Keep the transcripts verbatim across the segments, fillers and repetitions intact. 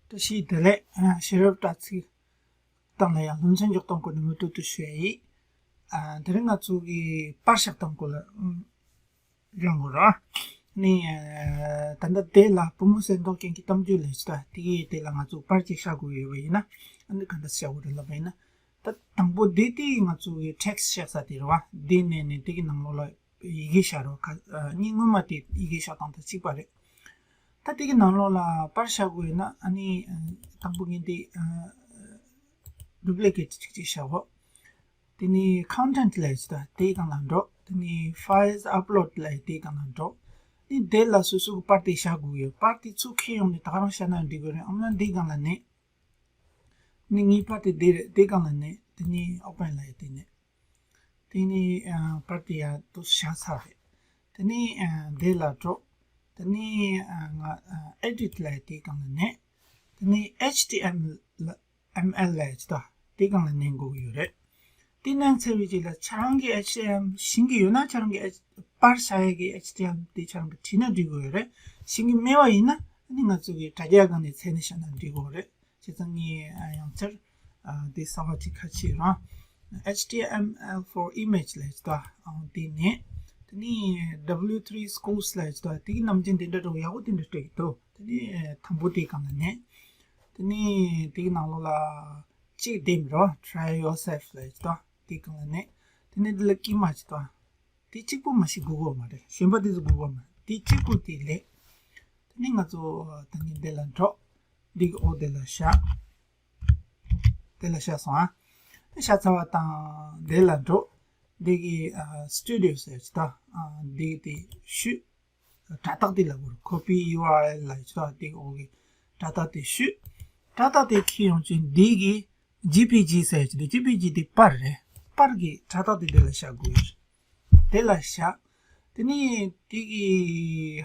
བཀྲ་ཤིས་བདེ་ལེགས། ཨ། ཤེས་རབ་དྲ་ཚིགས་སྟེང་ལ་ཡང་ལྷུན་ཚན་འཇོག་སྟངས་སྐོར་ནས་མུ་མཐུད་དུ་ཞུ་ཡ་ཡིན། ཨ། དེ་རིང་ང་ཚོ་གི་པར་བཞག་སྟངས་སྐོར་ལ་ཨམ་ཡོང་དགོས་ར། ནི། ཨ། ད་ལྟ་དེ་ལ་བུ་མོ་གསེར་མདོག་ཅན་གྱི་གཏམ་རྒྱུད་ལས་ཅི་ད་དེ་གི་དེ་ལ་ང་ཚོ་པར་ཅིག་བཞག་དགོས་ཡོད་པ་ཡིན་ན། ཨ་ནི་ག་འདྲ་བཞག་དགོས་རེད་ལབ་པ་ཡིན་ན། ད་དང་པོ་དེ་དེ་ང་ཚོ་གི་ཊེག་སི་བཞག་ས་དེ་རེད་བ། དེ་ནས་ནི་དེ་གི་ནང་ལོགས་ལ་ཡི་གེ་བཞག་རོགས་ཁ། ཨ། གཉིས་སྔོན་མ་དེ་ཡི་གེ་བཞག་སྟངས་དང་གཅིག་པ་རེད། ད་དེ་གི་ནང་ལོགས་ལ་པར་བཞག་དགོས་ཡོད་ན། ཨ་ནི། ཨ། དང་པོ་ངས་འདི། ཨ། ཌུབ་ལི་ཀེ་ཊི་ཅིག་ཅིག་བཞག་གོ། དེ་ནི་ཁོན་ཊེན་ཊི་ལབ་ཡ་ཅིག་ད་དེའི་སྒང་ལ་འགྲོ། དེ་ནི་ཕའིལ་ཨབ་ལོཌ་ལབ་ཡ་དེའི་སྒང་ལ་འགྲོ། ནི་དེ་ལ་སོ་སོ་གི་པར་དེ་བཞག་དགོས་ཡོད། པར་དེ་ཚུར་འཁྱེར་ཡོང་ནས་ད་ག་རང་བཞག་ན་འགྲིག་གི་རེད། ཨ་མ་ལ་འདིའི་སྒང་ལ་ནི། ནི་ངའི་པར་དེ་འདི་རེད། དེའི་སྒང་ལ་ནི། དེ་ནི་ཨོ་པན་ལབ་ཡ་དེ་ནི། དེ་ནི། ཨ། པར་དེ་ཡར་དུ་བཞག་ཚར་རེད། དེ་ནི། ཨ། འདི་ལ་འགྲོ། དེ་ནི། ཨ། ང་། ཨ། ཨེ་ཌིཊ་ལབ་ཡ་དེའི་སྒང་ལ་ནི། དེ་ནི་ཨེཆ་ཊི་ཨེམ་ཨེལ་ལབ་ཡ་ཅིག་ད་དེའི་སྒང་ལ་མནན་དགོས་ཀྱི་ཡོད་རེད། དེ་མནན་ཚར་བའི་རྗེས་ལ་ཁྱེད་རང་གི་ཨེཆ་ཊི་ཨེམ་ཤེས་ཀྱི་ཡོད་ན། ཁྱེད་རང་གི་ཨེཆ་པར་བཞག་ཡ་གི་ཨེཆ་ཊི་ཨེམ་དེ་ཁྱེད་རང་གིས་བྲིས་ན་འགྲིག་གི་ཡོད་རེད། ཤེས་ཀྱི་མེད་པ་ཡིན་ན། ཨ་ནི་ང་ཚོ་གི་དྲ་རྒྱའི་སྒང་ནས་བཙལ་ནས་བཞག་ན་འགྲིག་གི་ཡོད་རེད། བྱས་ཙང་ངས། ཨ། ཡང་བསྐྱར། ཨ། འདི་གསར་པ་ཅིག་ཁ་ཕྱེ་རང་། ཨེཆ་ཊི་ཨེམ་ཨེལ་ཕོར་ཨི་མེཇ་ལབ་ཡ་ཅིག་ད། ཨང་། དེ་ནས། དེ་ནས་ཌབ་ལིའུ་ཐི་རི་སི་ཀོར་སི་ལབ་ཡ་ཅིག་ད། དེ་གི་ནང་བཞིན་དེ་འདྲ་འདྲ་པོ་ཡག་པོ་དེ་འདྲ་སྤྲད་ཀྱི་འདུག་དེ་ནས། ཨ། དང་པོ་དེའི་སྒང་ལ་མནན། དེ་ནས་དེ་གི་ནང་ལོགས་ལ་གཅིག་བསྡད་མི་རོ། Try yourself ལབ་ཡ་ཅིག་ད། དེའི་སྒང་ལ་མནན། དེ་ནས་འདི་ལ་དཀྱིལ་མ་ཅིག་ད། དེ་གཅིག་པོ་མ་གཏོགས་དགོས་ཀྱི་མ་རེད། གཞན་པ་དེ་ཚོ་དགོས་ཀྱི་མ་རེད། དེ་གཅིག་པོ་དེ་ལས། དེ་ནས་ང་ཚོ་ད་ནི་འདི་ལ་འགྲོ། འདི་གི་འོག་དེ་ལ་བཞག་དེ་ལ་བཞག་སོང་ཨ། དེ་བཞག་ཚར་བ་དང་དེ་ལ་འགྲོ། འདི་གི། ཨ། སི་ཊུ་ཌི་ཡོ་ཟེར་ཅིག་ད། ཨ། འདི་གི་དེ་བཤུས། དྲ་ཐག་དེ་ལ་བོར། ཀོ་པི་ཡུ་ཨར་ཨེལ་ལབ་ཡ་ཅིག་ད། དེ་གི་འོག་གི་དྲ་ཐག་དེ་བཤུས། དྲ་ཐག་དེ་འཁྱེར་ཡོང་ཅིག་འདི་གི་ཇེ་པི་ཇི་ཟེར་ཡ་ཅིག་འདུག་ཇེ་པི་ཇི་དེ་པར་རེད། པར་གི་དྲ་ཐག་དེ་དེ་ལ་བཞག་དགོས་ཡོད་རེད། དེ་ལ་བཞག་དེ་ནས་དེ་གི་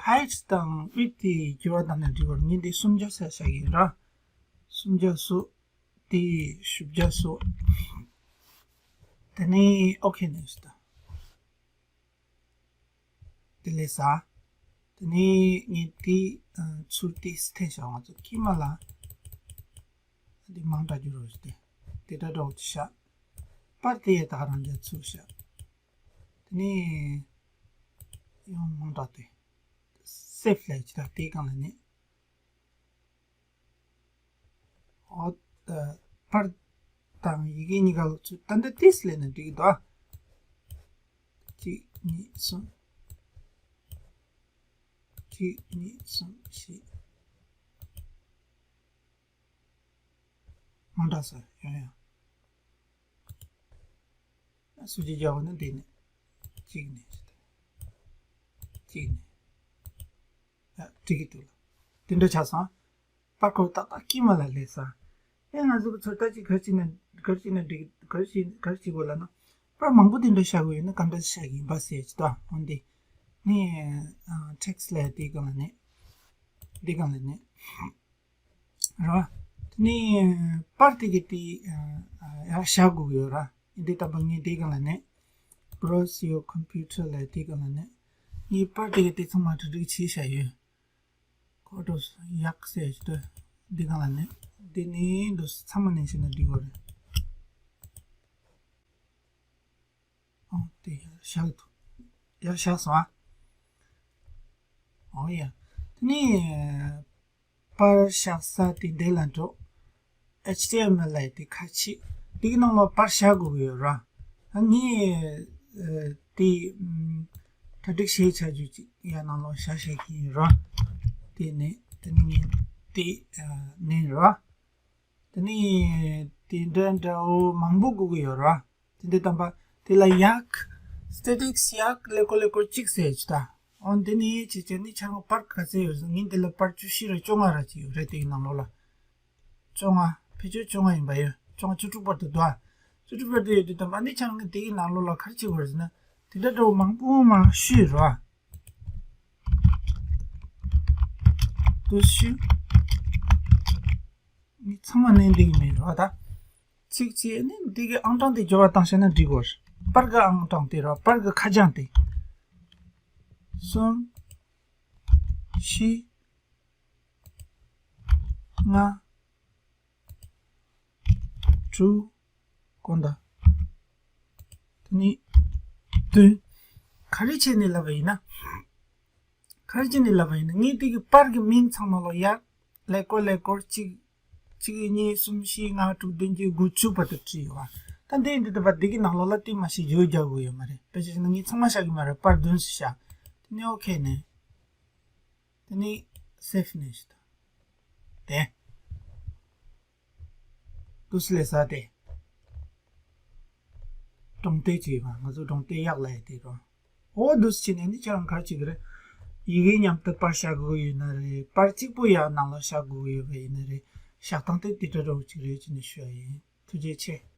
ཧའིཊ་དང་ཝིཌ་དེ་འགྱུར་བ་བཏང་ན་འགྲིག་གི་རེད། ངས་འདི་སུམ་བརྒྱ་ཙམ་བཞག་གི་ཡིན་ར། སུམ་བརྒྱ་སོ། དེ་བཞི་བརྒྱ་སོ། དེ་ནས་ཨོ་ཁེ་ནས་ད། དེ་ལས་ས། དེ་ནས་ངས་དེ། ཨ། ཚུར་དེ་འཐེན་བཞག་ང་ཚོ་དཀྱིལ་མ་ལ། འདི་མང་དྲགས་འགྱུར་རོགས་ཞུ། དེ་དེ་འདྲ་འདྲ་བོ་ཅིག་བཞག་པར་དེ་ཡང་ད་ག་རང་འཇགས་ཚུར་བཞག་དེ་ནས་ཡང་མང་དྲགས་དེ། སེབ་ལབ་ཡ་ཅིག་ད། དེའི་སྒང་ལ་མནན། འོ། ད་པར་དང་ཡི་གེ་གཉིས་ཀ་ལོག་ཚུར། ད་འདི་ཏོག་ཙམ་ལེན་ན་འགྲིག་གི་འདུག་ཨ། གཅིག་གཉིས་གསུམ། གཅིག་གཉིས་གསུམ་བཞི། མང་དྲགས་སོང་། ཡང་ཡང་། སུ་གཅིག་རྒྱག་པ་ན་འདི་ནས། གཅིག་ནས། གཅིག་ནས། ཡ། འགྲིག་གི་འདུག་ལ། དེ་འདྲ་ཆགས་སོང་། པར་ཁོ་ཏག་ཏག་དཀྱིལ་མ་ལ་སླེབས་སོང་། ཡ། ང་ཚོ་གི་ཚོད་ལྟ་ཅིག་ག་རེ་བྱས་ན། ག་རེ་བྱས་ན་འགྲིག་ག་རེ་བྱས། ག་རེ་བྱེད་དགོས་ལབ་ན། པར་མང་པོ་དེ་འདྲ་བཞག་དགོས་ཡོད་ན་ག་འདྲ་བཞག་གི་ཡིན་པ་ཟེར་ཅིག་ད། འོན་ཏེ། ནི། ཨ། ཊེག་སི་ལབ་ཡ་དེའི་སྒང་ལ་མནན། དེའི་སྒང་ལ་མནན། ར། དེ་ནས་པར་དེ་གི་དེ། ཨ། ཡར་བཞག་དགོས་ཀྱི་ཡོད་ར། འདི་ལྟ་བུ་ངས་དེའི་སྒང་ལ་མནན། Browse your computer ལབ་དེའི་སྒང་ལ་མནན། ངས་པར་དེ་གི་དེ་ཚང་མ་གྲ་སྒྲིག་བྱས་བཞག་ཡོད། ཁོ་འགྲོ་ཡག་ཟེར་ཞིག་ཏུ་འདི་སྒང་ལ་མནན། འདི་ནི་འགྲོ་ཚང་མ་མནན་བྱས་ན་འགྲིག་གི་རེད། ཨོ། དེ་ཡར་བཞག་འདུག་ཡར་བཞག་སོང་ཨ། ཨོ་ཡ། དེ་ནས་པར་བཞག་ས་དེ་འདི་ལ་འགྲོ། ཨེཆ་ཊི་ཨེམ་ཨེལ་ལབ་ཡ་དེ་ཁ་ཕྱེ། དེ་གི་ནང་ལ་པར་བཞག་དགོས་ཀྱི་ཡོད་ར། ཨ། ངས། ཨ། དེ། ཨམ། གྲ་སྒྲིག་བྱས་བྱ་རྒྱུ་ཅིག་ཡར་ནང་ལ་བཞག་བཞག་གི་ཡིན་ར། དེ་ནས་དེ་ནས་ངས་དེ། ཨ། མནན་ར། དེ་ནས་དེ་འདྲ་འདྲ་བོ་མང་པོ་དགོས་ཀྱི་ཡོད་ར། དེ་འདྲ་དམ་པ་དེ་ལ་ཡག་སི་ཊེ་ཊིག་སི་ཡག་ཀླད་ཀོར་ཀླད་ཀོར་གཅིག་ཟེར་ཅིག་ད། འོ། འདི་ནས་བྱས་བྱས་ནས་ཁྱེད་རང་པར་ག་ཚད་ཡོད་ཟེར། ངས་འདི་ལ་པར་བཅུ་བཞི་རེ་བཅོ་ལྔ་རེ་ཅིག་ཡོད་རེད། དེའི་ནང་ལོགས་ལ། བཅོ་ལྔ། ཕལ་ཆེར་བཅོ་ལྔ་ཡིན་པ་ཡོད། བཅོ་ལྔ། བཅུ་དྲུག་བར་དུ་འདུག་ཨ། བཅུ་དྲུག་བར་དུ་ཡོད་དུས་དམ་པ་ནི་ཁྱེད་རང་གིས་དེའི་ནང་ལོགས་ལ་ག་རེ་བྱེད་དགོས་རེད་ཟེར་ན། དེ་འདྲ་འདྲ་བོ་མང་པོ་མང་བཤུས་རོགས། དུ་བཤུས། ངས་ཚང་མ་མནན་འདུག་མེད་རོགས་ད། གཅིག་བྱས་ནས་འདི་གི་ཨང་གྲངས་དེ་འགྱུར་བ་བཏང་བྱས་ན་འགྲིག་གོ། པར་གི་ཨང་གྲངས་དེ་རོགས། པར་གི་ཁ་བྱང་དེ། གསུམ། བཞི། ལྔ། དྲུག་གང་ལྟར། དེ་ནས་བདུན། ག་རེ་བྱས་ནས་ལབ་པ་ཡིན་ན། ག་རེ་བྱས་ནས་ལབ་པ་ཡིན་ན། ངས་དེ་གི་པར་གྱི་མིང་ཚང་མ་ལོ་ཡར་ཀླད་ཀོར་ཀླད་ཀོར་གཅིག་གཅིག་གཉིས་གསུམ་བཞི་ལྔ་དྲུག་བདུན་བརྒྱད་དགུ་བཅུ་བར་དུ་བྲིས་ཡོད་པ། ད་འདི་འདི་ལྟ་བ་འདི་གི་ནང་ལོགས་ལ་དེ་མ་ཞིག་བརྗོད་རྒྱག་དགོས་ཡོད་མ་རེད། དཔེ་ཆ་བཞག་ན་ངས་ཚང་མ་བཞག་གི་མ་རེད། པར་བདུན་ཞིག་བཞག་དེ་ནས་ཨོ་ཁེ་ནས། དེ་ནས་སེབ་ནས་ཞིག་དང་། དེ། དུ་སི་ལེ་ས་དེ། སྒྲུང་དེབ་ཅིག་ཡོད་པ། ང་ཚོ་སྒྲུང་དེབ་གཡག་ལ་ཡི་དེ་རོ། ཨོ་དུ་སི་ཆེ་ནས་ནི་ཁྱེད་རང་གར་ཅིག་རེད། ཡི་གེ་མཉམ་དུ་པར་བཞག་དགོས་ཡོད་ན་རེད། པར་གཅིག་པོ་ཡང་ནང་ལ་བཞག་དགོས་ཡོད་པ་ཡིན་ན་རེད། བཞག་སྟངས་དེ་དེ་འདྲ་རོ་ཅིག་རེད་ཅེས་ནས་ཞུ་ཡ་ཡིན། ཐུགས་རྗེ་ཆེ།